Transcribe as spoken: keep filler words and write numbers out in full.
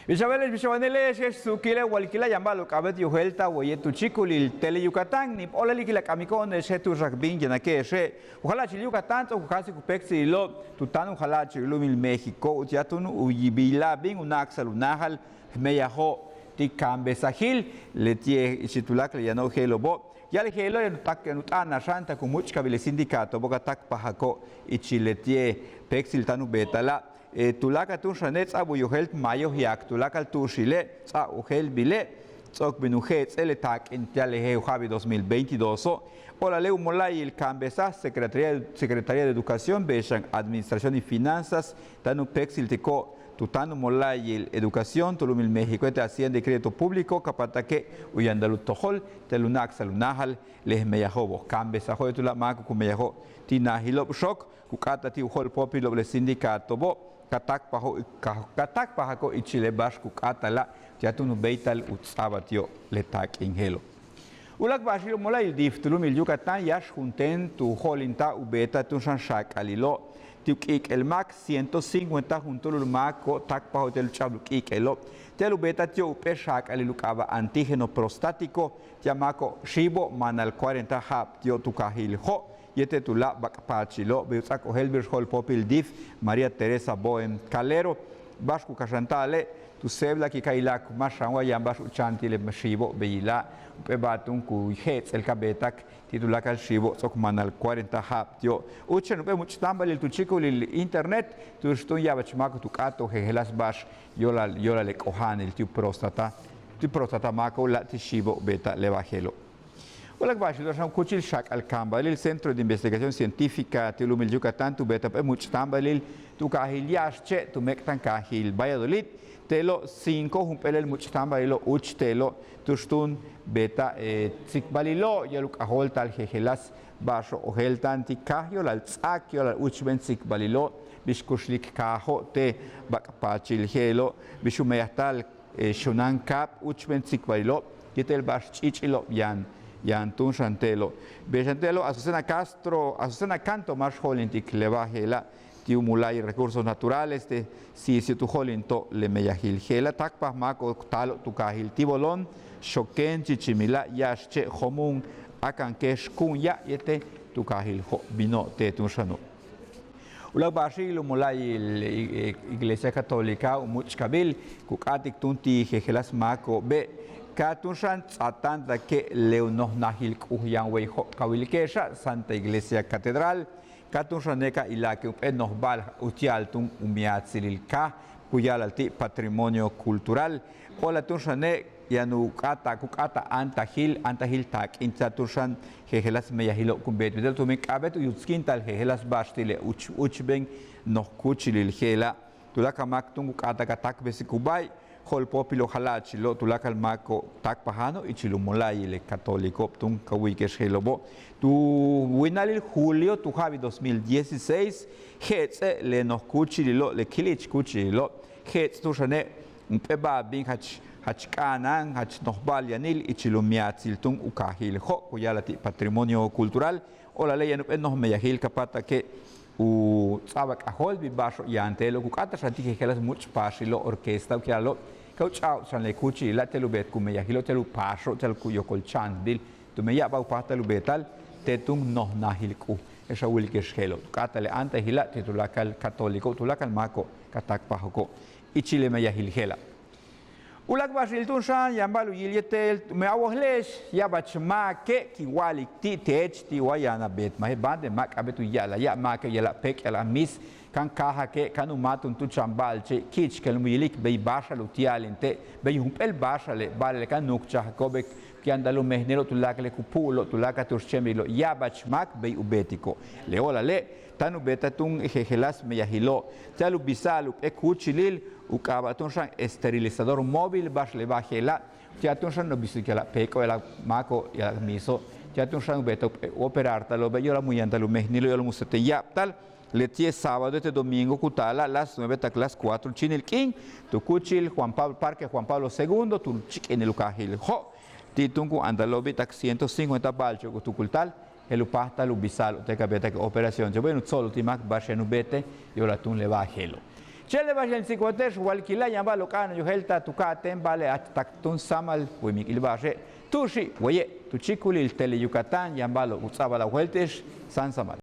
Bix a beele'ex, bix a wane'ele'ex, je'ex suukile' walkila' yaan ba'al u k'a'abéet yojéelta'al waye' tu chíikulil Tele Yucatán. Níib óolal ikil a k'amiko'one'exe' tu'ux k bin yéenake'exe'. U jala'achil Yucatán ts'o'ok u káajsik u péektsililo'ob tu táan u jala'achil u lu'umil México uti'al túun u biyila'al bin u na'aksa'al u náajal meyajo'ob ti' kaambesajil leti'e' ichil tuláakal le yano'ob je'elo'obo'. Ya'al je'elo' yaan u tak yaan u t'a'anal xan tak u múuch'kabil le sindicatobo' ka táakpajako'ob ichil leti'e' péektsil táan u beetala'. Tuláakal túun xane' ts'a'ab u yojéelt mayojiak tuláakal tu'uxile' ts'a'ab u je'eltbile' ts'o'ok bin u je'ets'el le taak'in ti'al le je'el u ja'abil dos mil veintidós. Óolale' u mola'ayil kaambesaj Secretaría de Educación bey xan Administración y Finanzas táan u péektsiltiko'ob tu táan u mola'ayil Educación tu lu'umil México yéetel Hacienda y Crédito Público ka p'at'ake' u yantal u tojol ti'al u na'aksa'al u náajal le meyajo'obo'. Kaambesajo'ob yéetel u láak' máako'ob ku meyajo'ob ti' naajilo'ob xook ku k'áata'al ti' u jo'olpóopilo'ob le sindicatobo' ka táakpajo'ob ka táakpajako'ob ichil le ba'ax ku k'áata'ala' uti'al túun u béeytal u ts'a'abal ti'ob le taak'in je'elo'. U láak' ba'axil u mola'ayil DIF tu lu'umil Yucatán yáax juntéen tu jo'olinta'al u beeta'al túun xan xaak'alilo'ob ti' u k'iik'el máak ciento cincuenta juntúul u máako'ob táakpajo'ob ti'al u ch'a'abal u k'iik'elo' ti'al u beeta'al ti'ob u p'éel xaak'alil u k'aaba' antígeno prostático ti'al máako'ob xiibo'ob maanal cuarenta ja'ab ti'ob tu kaajil Jo' yéetel tuláak' bak'paachilo'ob. Bey u ts'áak ojéeltbil u jo'olpóopil DIF María Teresa Boem Calero, ba'ax ku kaxanta'ale' tu séeblakil ka ila'ak máax xan wa yaan ba'ax u chan ti' le xiibo'ob beyila' jump'éel ba'al túun ku je'ets'el ka beetak ti' tuláakal xiibo'ob ts'o'ok maanal cuarenta ja'ab ti'ob. Úuch xan jump'éel múuch'táambalil tu chíikulil internet tu'ux túun ya'abach máako'ob tu k'áat u jejeláas ba'ax yóolal yóolal le k'oja'anil ti' u próstata ti' próstata máako'ob u láak' ti' xiibo'ob beeta'al le ba'al je'elo'. U láak' ba'axilo' xan u kúuchil xak'al kaambalil Centro de Investigación Científica ti' u lu'umil Yucatán tu beetaj jump'éel múuch'táambalil tu kaajil Ya'axche' tu méek'tankaajil Valladolid. Te'elo' cinco jump'éelel múuch'táambalilo' úuch te'elo' tu'ux túun beeta'al tsikbalilo'ob yóolal u k'ajóolta'al jejeláas ba'axo'ob ojéelta'an ti' kaaj yóolal ts'áak yóolal úuchben tsikbalilo'ob bix kuxlik kaajo'ob te' bak'paachil je'elo' bix u meyajta'al xuna'an kaab úuchben tsikbalilo'ob yéetel ba'ax ch'iich'ilo'ob yaan yaan túun xan te'elo'. Bey xan te'elo' Azucena Castro Azucena Canto máax jo'olintik le ba'al je'ela' ti' u mola'ayil Recursos Naturales te' SISIO tu jo'olinto'ob le meyajil je'ela' táakpaj máako'ob taalo'ob tu kaajil Tibolón, Xoquén, Chichimilá', Ya'axche', Jomu'un, Akankex, Ku'unya' yéetel tu kaajil Jo' bino'ob te' túun xano'. U láak' ba'axil u mola'ayil Iglesia Católica u múuch'kabil ku k'áatik túun ti' jejeláas máako'obe' ka túun xan ts'aatáantake' le u noj najil k'uj yaan wey Jo' ka wilike'exa' Santa Iglesia Catedral ka túun xane' ka ila'ake' jump'éel noj ba'al uti'al túun u miatsilil kaaj ku ya'ala'al ti' patrimonio cultural. Óolal túun xane' yaan u k'áata'al ku k'áata'al áantajil áantajil taak'in ti'al túun xan jejeláas meyajilo'ob kun beetik te'elo' tumen k'a'abéet u yutskinta'al jejeláas ba'ax ti' le úuch úuchben noj kúuchilil je'ela'. Tuláakal máak túun ku k'áata'al ka táakbesik u ba'ay jo'olpóopilo' jala'achilo'ob tuláakal máako'ob táakpajano'ob ichil u mola'ayil le católico'ob túun ka wilike'ex je'elo'obo'. Tu winalil julio tu ja'abil dos mil dieciséis je'ets'e' le noj kúuchililo'ob le kili'ich kúuchililo'ob je'ets' túun xane' jump'éel ba'al bin jach jach k'a'ana'an jach noj ba'al yanil ichil u miatsil túun u kaajil Jo' ku ya'ala'al ti' patrimonio cultural. Óolale' yaan jump'éel noj meyajil ka p'at'ake' u ts'a'abal k'ajóoltbil ba'axo'ob yaan te'elo' ku k'áata'al xan ti' jejeláas múuch'paaxilo'ob orquesta u ki'alo'ob ka u ch'a'ob xan le kúuchilila' te'el u beetik u meyajilo'ob te'el u paaxo'ob te'el ku yokol cha'antbil tumen ya'ab ba'al u páajtal u beeta'al te' túun noj najil k'uj. Je'ex a wilike'ex je'elo' tu k'áata'al le áantajila' ti' tuláakal católico'ob tuláakal máako'ob ka táakpajo'ob ichil le meyajil je'ela'. U láak' ba'axil túun xan yaan ba'al u yil yéetel me a wojele'ex ya'abach máake' kin wa'alik ti' teech ti' wa yaan a beet maje' bande ma' k'a'abéet u ya'ala'al ya'ab máake' ya'ala'al péek' ya'ala'al mis kan káajake' kan u máatunk tu chan ba'alche' ki'ichkel mu yilik bey báaxal uti'al in te' bey jump'éel báaxale' ba'ale' le kan nuukchajako'obe' ku yantal u mejnilo'ob tuláakale' ku pu'ulo'ob tuláakal tu'ux chéen beyilo'ob ya'abach máak bey u beetiko'ob. Le óolale' táan u beeta'al túun jejeláas meyajilo'ob ti'al u bisa'al jump'éel kúuchilil u k'aaba' túun xan esterilizador móvil ba'ax le ba'al je'ela' ti'al túun xan u bisik ya'ala'al péeko'ob ya'ala'al máako'ob ya'ala'al miso'ob ti'al túun xan u beeta'al u operarta'alo'obe' yóolal mu yantal u mejnilo'ob yóolal mu seten ya'abtal. Leti'e' sábado yéetel domingo ku taala' las nueve tak las cuatro chíinil k'iin tu kúuchil Juan Pablo parque Juan Pablo segundo tu chíik'inil u kaajil Jo' ti' túun ku antalo'obi' tak ciento cincuenta ba'alche' ku tukulta'al je'el u páajtal u bisa'alo'ob te' ka beeta'ake' operación che' bueno u tso'olol ti' máak ba'ax yaan u beete' yóolal túun le ba'al je'elo'. Chéen le ba'ax yaan in tsikbalte'ex, walkila' yaan ba'alo'ob k'a'ana'an u yojéelta'al tu ka'atéen, ba'ale' jach tak túun sáamal wey mik' le ba'axe'. Tu'uxi' waye', tu chíikulil Tele Yucatán yaan ba'alo'ob u ts'a'abal a wojéelte'ex sáansáamal.